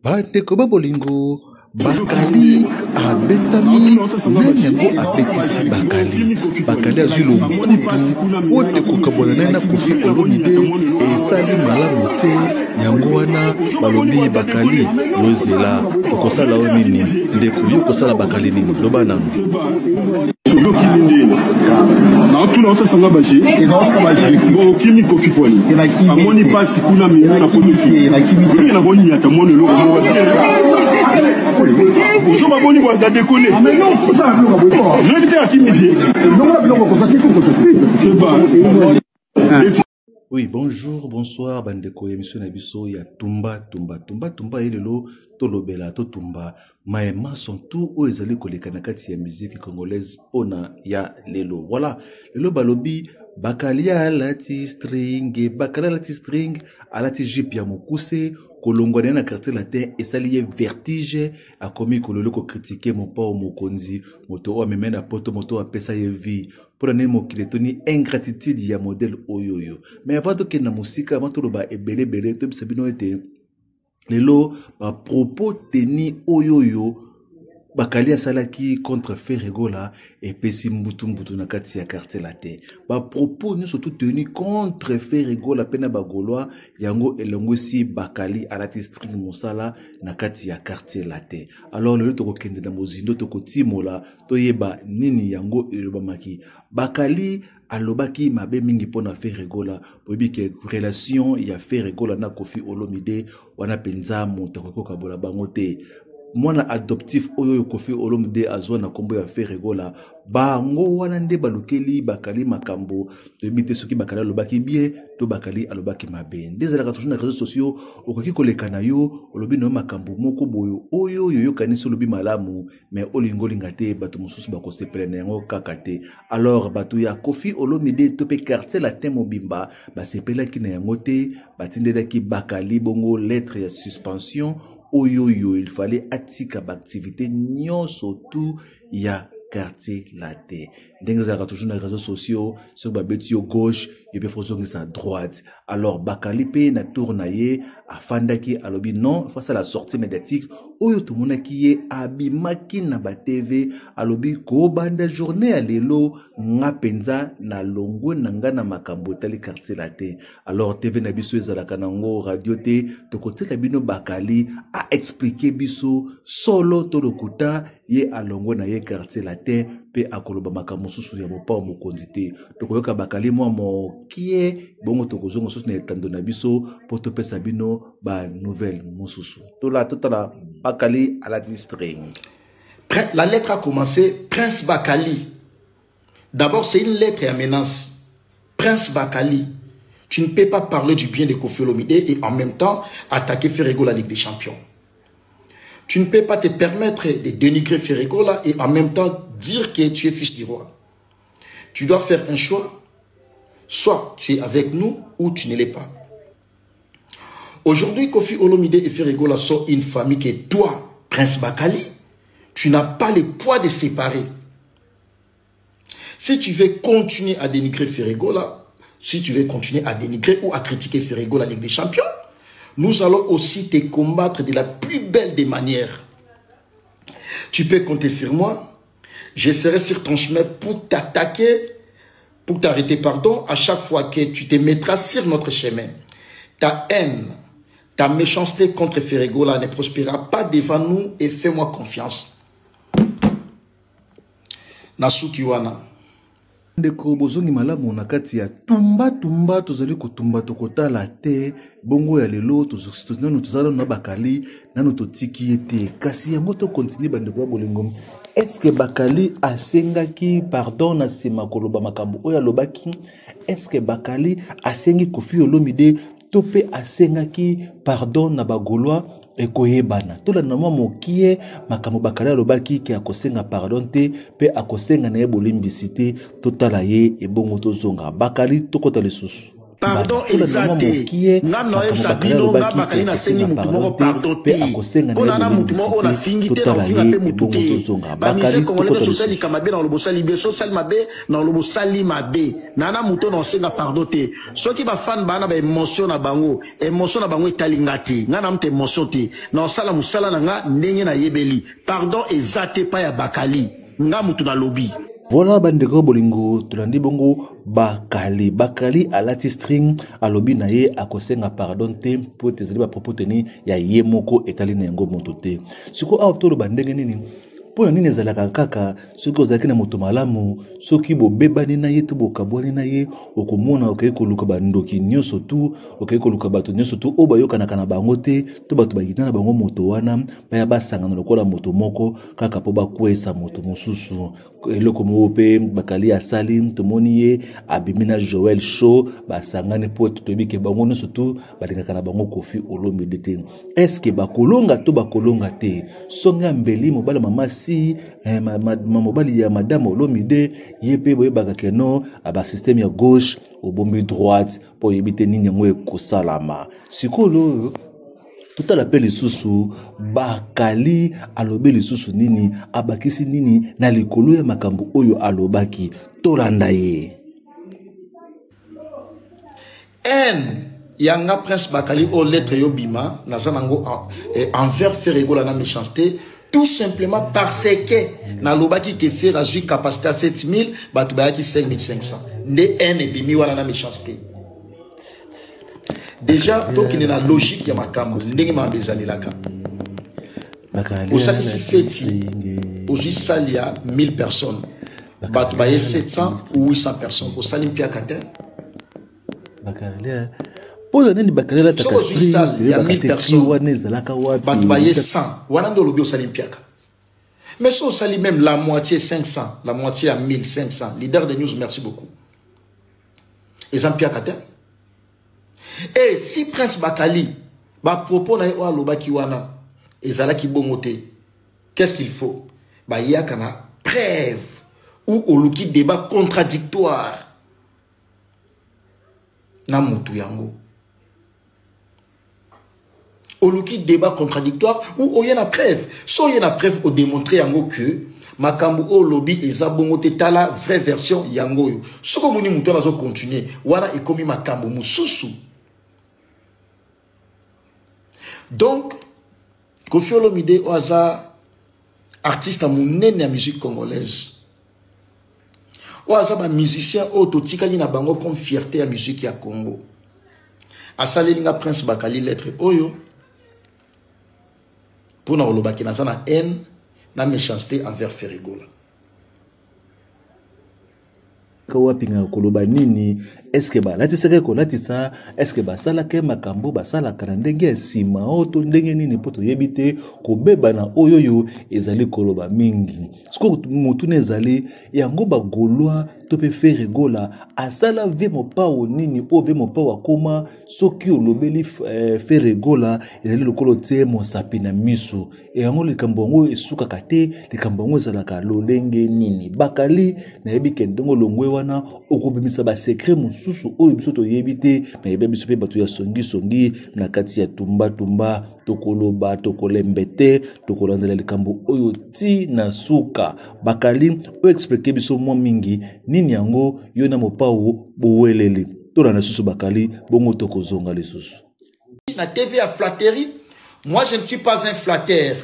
Bandeko ba bolingo, Bakali abetami nani yango abetisi Bakali? Bakali azwi lonkutu mpo te kokabwana naye na Koffi Olomide esali malamu te. Yango wana balobi Bakali yozela tokosala yo nini ndeko, yo okosala Bakali nini? Loba nanu. Okimi nde naotuna osasanga baje bo okimi kofi pwani amoni mpasi kuna mimo na potoki nakonyata mwana eloko moko ozo baboni bwaza dekone oyebi te akimi te. Oui, bonjour, bonsoir, bandeko émission na biso ya tumba tumba tumba tumba ye lelo tolobela totumba maye manso tout oyo ezali koleka na kati ya musique congolaise mpona ya lelo. Voilà, lelo balobi Bakali alati string, Bakali alati string, alati jupe ya mokuse, kolongwa na ye na quartier latin esali ye vertige, akomi kololo kokritike mopao mokonzi, moto oyo amemai na poto, moto oyo apesa ye vie. Mpo na nini mokili etoni ingratitude ya modèle oyo oyo? Mais avant tokende na mosika, avant toloba ebele ebele, toyebisa bino ete lelo bapropos teni oyo oyo Bakali asalaki contre Ferre Gola epesi mbutu mbutu na kati ya quartier latin. Bapropos nyonso tout tenu contre Ferre Gola mpe na bagaulois, yango elongwisi Bakali alati string mosala na kati ya quartier latin. Alors lelo tokokende na mozindo, tokotimola toyeba nini yango elobamaki. Bakali alobaki mabe mingi mpona Ferre Gola. Boyebi ke relation ya Ferre Gola na Koffi Olomide wana mpenza moto akoki kokabola bango te. Mwana adoptif oyo oyo Koffi Olomide azwa na nkombo ya Ferre Gola, bango wana nde balukeli Bakali makambo. Toyebi te soki Bakali alobaki bien to Bakali alobaki mabe. Nde ezalaka toujours na réseaux sociaux, okoki koleka na yo olobi na yo makambo moko boyo oyo oyo yokanisi olobi malamu, mais olingi olinga te bato mosusu bakosepela na yango kaka te. Alors bato ya Koffi Olomide to mpe quartier latin mobimba basepelaki na yango te, batindelaki Bakali bongo lettre ya suspension oyo oyo il fallait atika baactivité nyonso tout ya quartier latin. Ndenge ezalaka toujours na réseaux sociaux, soki babeti yo gauche, yo mpe fozongisa droite. Alors Bakali mpe na tour na ye afandaki, alobi non, faut asala sortie médiatique oyo tomonaki ye abimaki na ba TV, alobi kobanda journée ya lelo nga mpenza nalongwe na nga na makambo etali quartier latin. Alors TV na biso ezalaka nango radio te, tokotika bino Bakali a expliquer biso solo to lokuta, ye alongwe na ye quartier latin mpe akoloba makambo mosusu ya mopao mokonzi te. Tokoyoka Bakali mwa mokie, bongo tokozonga mosusu na etando na biso mpo topesa bino ba nouvelle mosusu. Tola totala Bakali alati string. La lettre a commencé, Prince Bakali. D'abord, c'est une lettre à menace. Prince Bakali, tu ne peux pas parler du bien de Koffi Olomide et en même temps attaquer Ferre Gola, la Ligue des Champions. Tu ne peux pas te permettre de dénigrer Ferre Gola et en même temps dire que tu es fils du roi. Tu dois faire un choix. Soit tu es avec nous ou tu ne l'es pas. Aujourd'hui, Koffi Olomide et Ferre Gola sont une famille que toi, Prince Bakali, tu n'as pas le poids de séparer. Si tu veux continuer à dénigrer Ferre Gola, si tu veux continuer à dénigrer ou à critiquer Ferre Gola, la Ligue des Champions, nous allons aussi te combattre de la plus belle des manières. Tu peux compter sur moi. Je serai sur ton chemin pour t'attaquer, pour t'arrêter, pardon, à chaque fois que tu te mettras sur notre chemin. Ta haine, ta méchanceté contre Ferre Gola ne prospérera pas devant nous et fais-moi confiance. Nasuki wana. Ndeko bozongi malamu na kati ya tumba tumba, tozali kotumba tokotala te bongo ya lelo nanu tozala nanu na Bakali nanu totiki ye te, kasi yango tokontinue bandeko ya bolingo. Est-ce que Bakali asengaki pardon na nsima koloba makambo oyo alobaki? Est-ce que Bakali asengi Koffi Olomide to mpe asengaki pardon na bagaulois? Ekoyebana. Tolanda mwa mokie makambo Bakali alobaki ke akosenga pardon te mpe akosenga na ye bolimbisi te. Totala ye ebongo tozonga Bakali, tokota lisusu. Pardon eza te. Nga naoyebisa bino, nga Bakali, nasengi mutu moko pardon te, mpo na na mutu moko oyo nafingi te, naofinga mpe mutu te. Bamusicien congolais nyonso, osalika mabe na oloba osali bien, so osali mabe na oloba osali mabe. Na na mutu oyo naosenga pardon te. Soki bafan baa na baémotion na bango, émotion na bango etali nga te. Nga na mutu émotion te, naosala mosala na nga ndenge nayebeli. Pardon eza te pa ya Bakali, nga mutu nalobi. Voilà bandeko bolingo, tolandi bongo Bakali. Bakali alati string, alobi na ye akosenga pardon te mpo ete ezali bapropos teni ya ye moko, etali na yango moto te. Sikoyo awa toloba ndenge nini? Mpo na nini ezalaka kaka soki ozalaki na moto malamu, soki bobebani na ye to bokabwani na ye, okomona okei koluka bandoki nyonso tu, okei koluka bato nyonso tu oyo bayokanaka na bango te to bato bayina na bango moto wana, baya basangana lokola moto moko kaka mpo bakwesa moto mosusu? Eloko moko mpe Bakali asali, tomoni ye abimi na Joel Show, basangani mpo toyebi ke bango nyonso tu balingaka na bango Kofi Olomide te. Eske bakolonga to bakolonga te? Songe ya mbeli, mobali mama si eh, ma, ma, ma, mobali ya madame Olomide, ye mpe boyebaka keno basysteme ya gauche obombi droite mpo oyebi te nini yango ekosalama sikoyo. Totala mpe lisusu Bakali alobi lisusu nini, abakisi nini na likolo ya makambo oyo alobaki. Tolanda ye. N yanga Prince Bakali, oyo lettre yo bima naza nango envers Ferre Gola na méchanceté, tout simplement parce que nalobaki ke Ferre azwi capacité ya 7000, bato bayaki 5500, nde n ebimi wana na méchanceté. Déjà tokende na logique ya makambo ndenge makambo ezalelaka. Osalisi feti, ozwi salle ya 1000 personnes, bato baye 700 ou 800 personnes, osali mpiaka te. Mpo na nini Bakali alataka Soki ozwi salle ya 1000 personnes, wana ezalaka wapi? Bato baye 100, wana nde olobi osali mpiaka. Mais so osali même la moitié, 500, la moitié ya 1500, leader de news, merci beaucoup, eza mpiaka te. E si Prince Bakali, bapropos na ye oyo alobaki wana ezalaki bongo te, qu'est-ce qu'il faut? Bayaka na preuve ou oluki débat contradictoire na mutu yango. Oluki débat contradictoire ou oye na preuve. So oye na preuve, odémontre yango que makambo oyo olobi eza bongo te, tala vraie version yango oyo. Soki omoni motu wana azocontinue, wana ekomi makambo mosusu. Donc Kofi Olomide, oyo aza artiste ya monene ya musique congolaise, oyo aza bamusicien oyo totikali na bango comme fierté ya musique ya Congo, asaleli nga Prince Bakali lettre oyo mpona kolobaki naza na haine na méchanceté envers Ferre Gola. Wapi nga koloba nini? Eske balatisaka kolatisa? Eske basalaka makambo basalaka na ndenge ya nsima oyo to ndenge nini? Mpo toyebi te kobebana oyo oyo ezali koloba mingi. Sikoyo motuna ezali yango: bagaulois to mpe Ferre Gola asala vie Mopao nini oyo vie Mopao akoma soki olobeli Ferre Gola ezali lokola otie mosapi na miso yango? Likambo yango esukaka te. Likambo yango ezalaka lolenge nini? Bakali, nayebi ke ndenge olongwe wana okobimisa basecret mosusu oyo biso toyebi te. Nayebi biso mpe bato ya songisongi na kati ya tumbatumba, tokoloba, tokolembe te, tokolandela likambo oyo ti na suka. Bakali, oyo explique biso mwa mingi nini yango yo na Mopao boweleli. Tolanda lisusu Bakali, bongo tokozonga lisusu. Na TV ya flatterie, moi je ne suis pas un flatteur.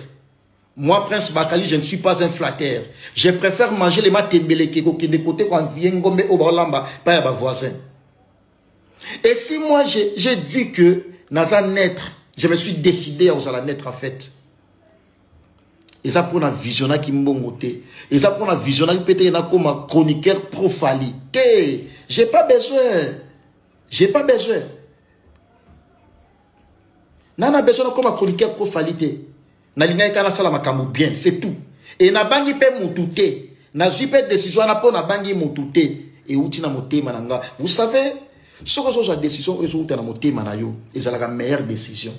Moi, Prince Bakali, je ne suis pas un flatteur. Je préfère manger les matembele que kokende côté quand vient ngombe au balamba pas ya ba voisin. Et si moi j'ai dit que naza naître, je me suis décidé à ozala naître en fait. Eza mpona visionnaki mbongo te, eza mpona visionnaki mpe te nakoma chroniqueur pro Fally te. J'ai pas besoin, j'ai pas besoin nana besoin nakoma chroniqueur pro Fally te. Nalingaki kaka nasala makambo bien, c'est tout. E nabangi mpe mutu te, nazwi mpe décision wana mpo nabangi mutu te, euti na motema na nga. Vous savez, soki ozozwa décision oyo ezowuta na motema na yo, ezalaka meilleure décision.